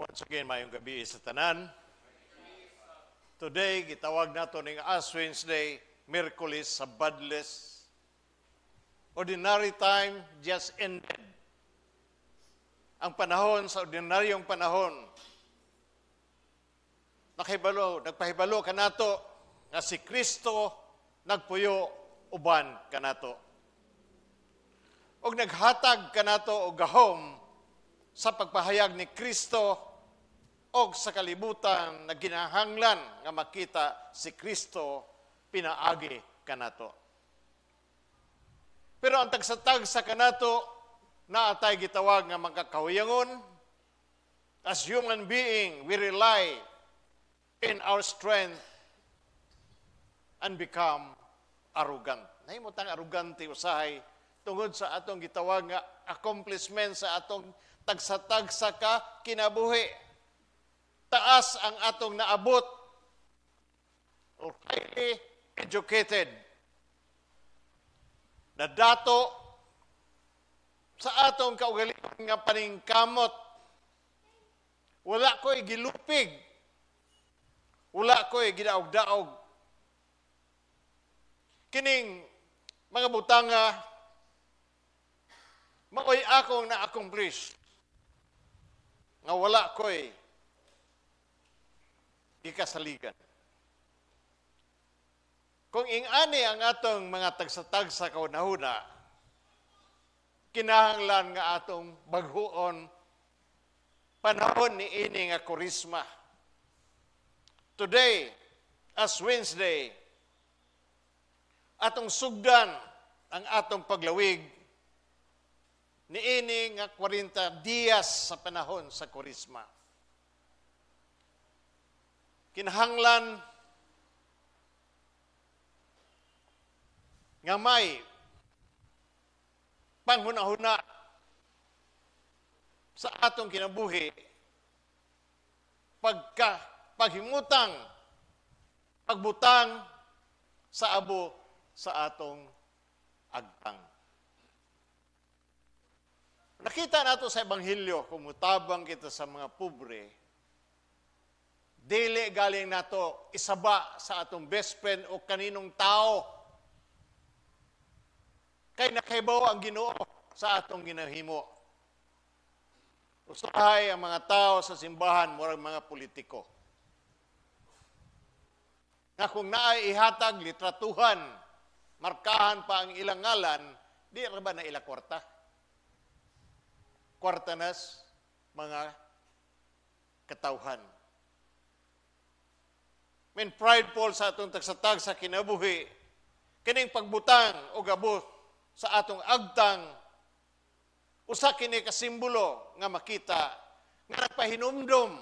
Once again, maayong gabii sa tanan. Today, gitawag nato ning Ash Wednesday, Miyerkules sa Badles. Ordinary time just ended. Ang panahon sa ordinaryong panahon, nakahibalo, nagpahibalo kanato nga si Kristo nagpuyo uban kanato. Og naghatag kanato og gahom sa pagpahayag ni Kristo og sa kalibutan na ginahanglan nga makita si Kristo pinaagi kanato. Pero ang tagsa-tagsa kanato naa tay gitawag nga magkakahuyangon. As human being, we rely in our strength and become arrogant. Nahimo tang arrogante usahay tungod sa atong gitawag nga accomplishment sa atong tagsa-tagsa ka kinabuhi. Taas ang atong naabot or highly educated. Nadato sa atong kaugalingon nga paningkamot. Wala ko'y gilupig. Wala ko'y gidaog-daog. Kining mga butanga mao'y akong na-accomplish nga wala ko'y gikasaligan. Kung ingani ang atong mga tagsa-tagsa kahunahuna, kinahanglan nga atong bag-ohon panahon ni ini nga Kurisma. Today, Ash Wednesday, atong sugdan ang atong paglawig ni ini nga 40 dias sa panahon sa Kurisma. Kinahanglan nga may panghunahuna sa atong kinabuhi pagka paghimutang pagbutang sa abo sa atong agtang. Nakita nato sa Ebanghelyo, kung mutabang kita sa mga pobre, dili galing nato isaba sa atong best friend o kaninong tao. Kay nakahibaw ang Ginoo sa atong ginahimo. Usahay ang mga tao sa simbahan murag mga politiko. Nga kung naay ihatag litratuhan, markahan pa ang ilang ngalan, di ra ba na ila kwarta? Kwarta nas mga katawhan. Men prideful sa atong tagsatag sa kinabuhi, kining pagbutang og abo sa atong agtang, usa kini ka simbolo nga makita nga nagpahinumdom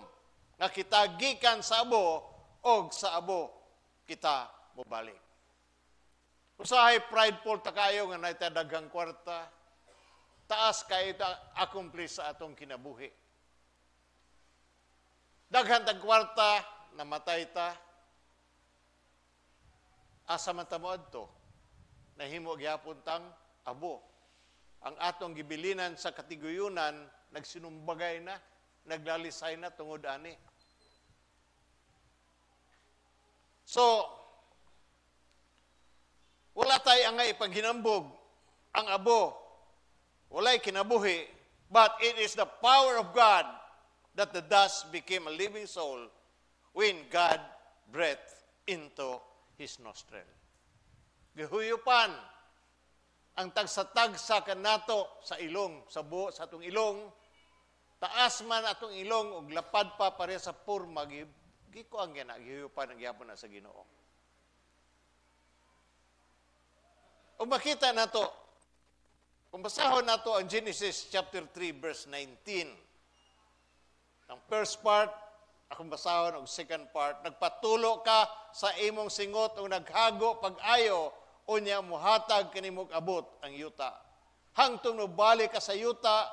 nga kita gikan sa abo og sa abo kita mobalik. Usahay prideful ta kayo nga naay daghang kwarta, taas kaayo ta accomplish sa atong kinabuhi. Daghan tag kwarta, namatay ta, asa man ta moadto? Nahimo gyapon tang abo. Ang atong gibilinan sa katiguyunan nagsinumbagay na, naglalisay na tungod ani. So, wala tayo angay ipaghinambog ang abo. Walay kinabuhi, but it is the power of God that the dust became a living soul when God breathed into his nostril. Gihuyupan ang tagsa-tagsa kanato sa ilong, sa buo sa atong ilong, taas man atong ilong og lapad pa pareha sa porma, giko ang gina, gihuyupan ang gihapon na sa Ginoo. Ug makita nato, kung basahon nato ang Genesis chapter 3 verse 19, ang first part, akong basahon og second part, nagpatulo ka sa imong singot o naghago pag-ayo, unya muhatag kanimong abot ang yuta. Hangtong nobalik ka sa yuta,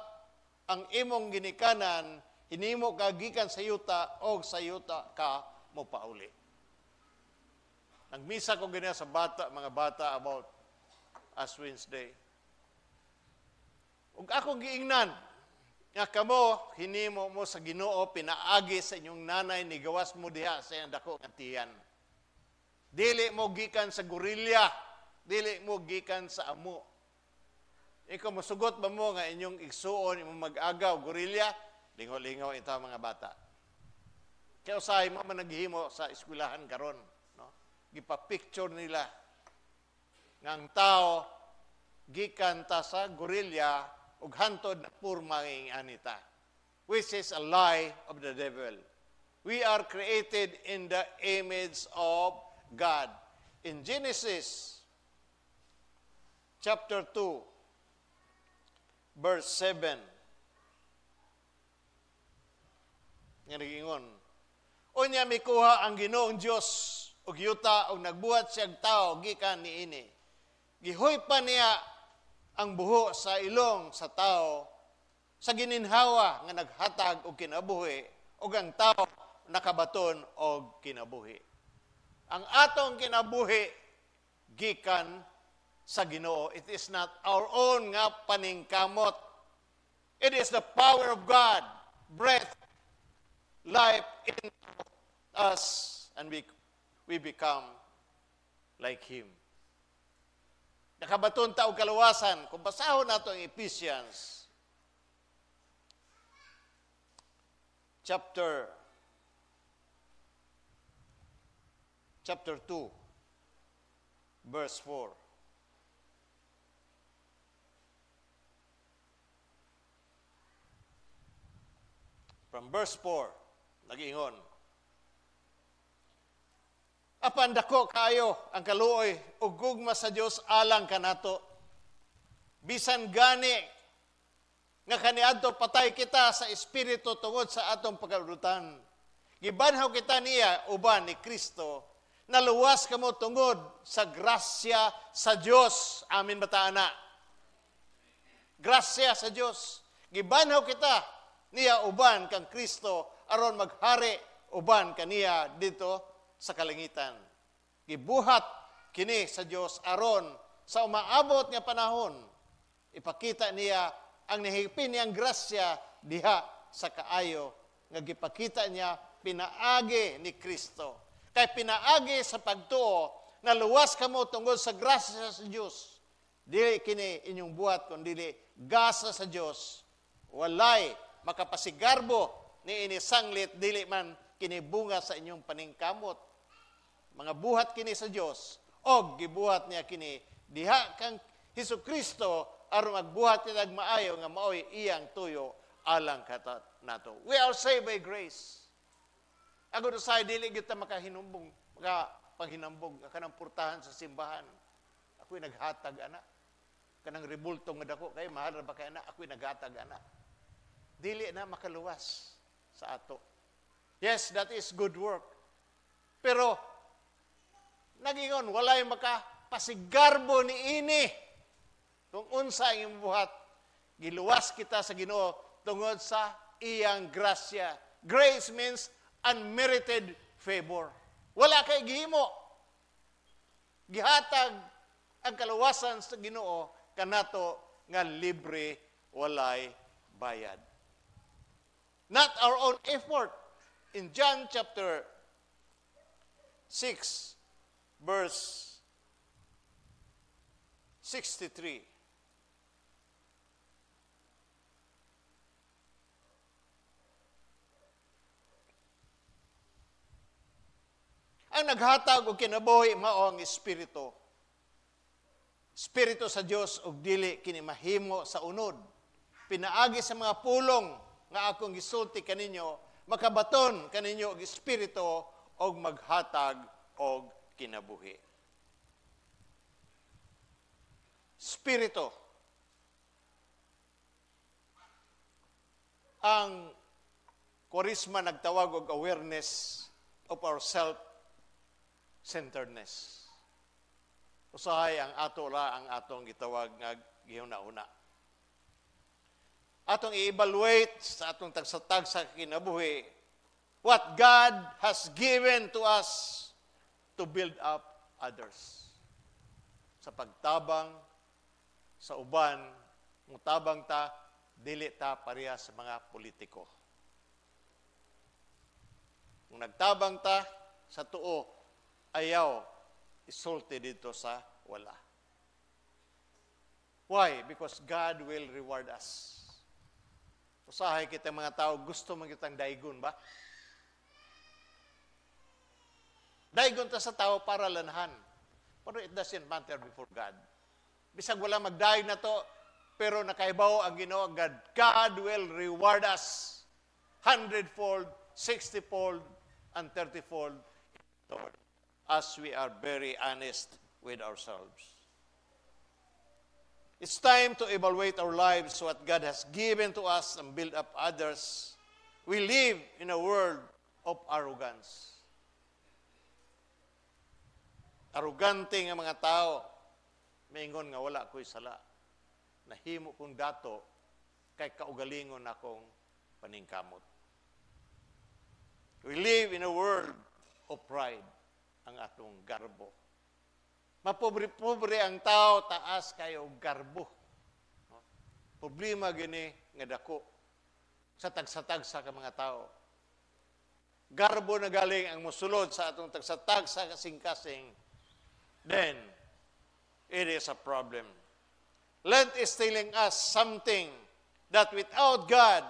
ang imong ginikanan, hinimo ka gikan sa yuta og sa yuta ka mopauli. Nagmisa ko ganyan sa bata, mga bata about Ash Wednesday. Ug akong giingnan, Nga kamo, hinimo mo sa Ginoo, pinaagi sa inyong nanay, nigawas mo diha sa iyang dako nga tiyan. Dili mo gikan sa gorilla, dili mo gikan sa amo. Ikaw, musugot ba mo nga inyong igsuon, imong mag-agaw, gorilla? Lingaw-lingaw ito, mga bata. Kaya usahay mo man naghihimo sa eskwelahan karon, no? Gipa-picture nila nga ang tao gikan ta sa gorilla ug hantod na purma ng anita, which is a lie of the devil. We are created in the image of God. In Genesis chapter 2, verse 7, nga nagingon, "Unya mikuha ang Ginoong Dios og yuta og nagbuhat siyag tao gikan niini. Gihuypa niya ang buho sa ilong sa tao sa gininhawa nga naghatag og kinabuhi, ug ang tao nakabaton og kinabuhi." Ang atong kinabuhi gikan sa Ginoo. It is not our own nga paningkamot. It is the power of God, breath, life in us, and we become like Him. Nakabaton ta og kaluwasan. Kung basahon nato ang Ephesians chapter 2 verse 4. From verse 4, nagiingon, "Apan dako kaayo ang kaluoy ug gugma sa Dios alang kanato. Bisan gani nga kaniadto patay kita sa espiritu tungod sa atong pagkaulutan, gibanhaw kita niya uban ni Kristo. Naluwas kamo tungod sa grasya sa Dios." Amin ba ta ana? Grasya sa Dios. Gibanhaw kita niya uban kang Kristo aron maghari uban kaniya dito sa kalangitan. Gibuhat kini sa Dios aron sa umaabot nga panahon ipakita niya ang nahipin niyang grasya diha sa kaayo nga gipakita niya pinaagi ni Kristo. Kay pinaagi sa pagtuo naluwas kamo tungod sa grasya sa Dios. Dili kini inyong buhat kun dili gasa sa Dios. Walay makapasigarbo ni ini sanglit, dili man kini bunga sa inyong paningkamot. Mga buhat kini sa Dios og gibuhat niya kini diha kang Hesus Kristo aron magbuhat kitag maayo nga maoy iyang tuyo alang kata nato. We are saved by grace. Agud usahay dili gyud ta makahinumbong, makapanghinambog kanang purtahan sa simbahan. Ako'y naghatag ana. Kanang rebulto nga dako kay mahal ra ba kay ana, ako'y naghatag ana. Dili na makaluwas sa ato. Yes, that is good work. Pero nagingon, walay makapasigarbo ni ini. Kung unsa ang imong buhat, giluwas kita sa Ginoo tungod sa iyang grasya. Grace means unmerited favor. Wala kay gihimo. Gihatag ang kaluwasan sa Ginoo kanato nga libre, walay bayad. Not our own effort. In John chapter 6, verse 63. Ang naghatag og kinabuhi mao ang Espiritu. Espiritu sa Dios og dili kini mahimo sa unod. Pinaagi sa mga pulong nga akong gisulti kaninyo, makabaton kaninyo og Espiritu og maghatag og kinabuhi. Espiritu. Ang Kwaresma nagtawag og awareness of our self-centeredness. Usahay ang ato ra ang atong gitawag nga gihuna-huna. Atong i-evaluate sa atong tagsa-tagsa kinabuhi what God has given to us to build up others. Sa pagtabang sa uban, mutabang ta Dili ta pareha sa mga politiko. Kung nagtabang ta sa tuo, ayaw isulti dito sa wala. Why? Because God will reward us. Usahay kita mga tao, gusto man kitang daigon ba? Daigon ta sa tao para lanhan. Pero it doesn't matter before God. Bisag wala magdayeg na to, pero nakaibaw ang Ginoo, God will reward us hundredfold, sixtyfold, and thirtyfold as we are very honest with ourselves. It's time to evaluate our lives, what God has given to us, and build up others. We live in a world of arrogance. Arrogante nga mga tao, maingon nga wala ko'y sala. Nahimo kong dato, kay kaugalingon akong paningkamot. We live in a world of pride, ang atong garbo. Mapobre-pobre ang tao, taas kayo garbo. No? Problema gini nga dako sa tagsa-tagsa ka mga tao. Garbo na galing ang musulod sa atong tagsa-tagsa kasing-kasing, then it is a problem. Lent is telling us something that without God,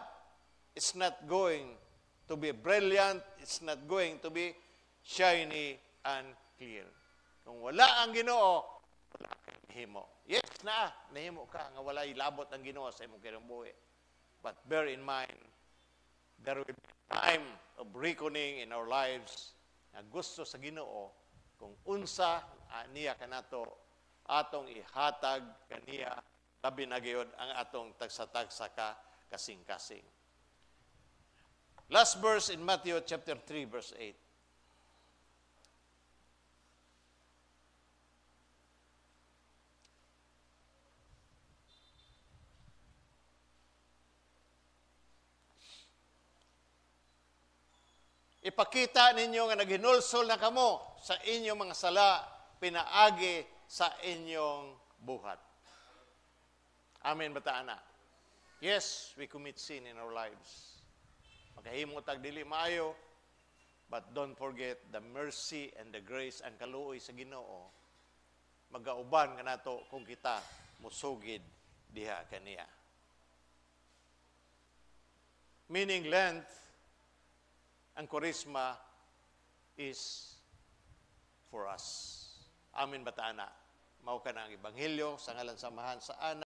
it's not going to be brilliant, it's not going to be shiny and clear. Kung wala ang Ginoo, wala kang nahimo. Yes na, nahimo ka nga walay labot ang Ginoo sa imong kinabuhi. But bear in mind, there will be time of reckoning in our lives na gusto sa Ginoo kung unsa niya kanato atong ihatag kaniya, labi na gyud ang atong tagsa-tagsa ka kasing-kasing. Last verse in Matthew chapter 3 verse 8. Ipakita ninyo nga naghinulsol na kamo sa inyong mga sala, pinaagi sa inyong buhat. Amen ba ta, ana? Yes, we commit sin in our lives. Makahimo tag dili maayo, but don't forget the mercy and the grace, ang kaluoy sa Ginoo magauban kanato kung kita musugid diha kaniya. Meaning Lent, ang Kuwaresma is for us. Amen ba ta, ana? Mao kana ang Ebanghelyo sa ngalan sa Amahan, sa Anak,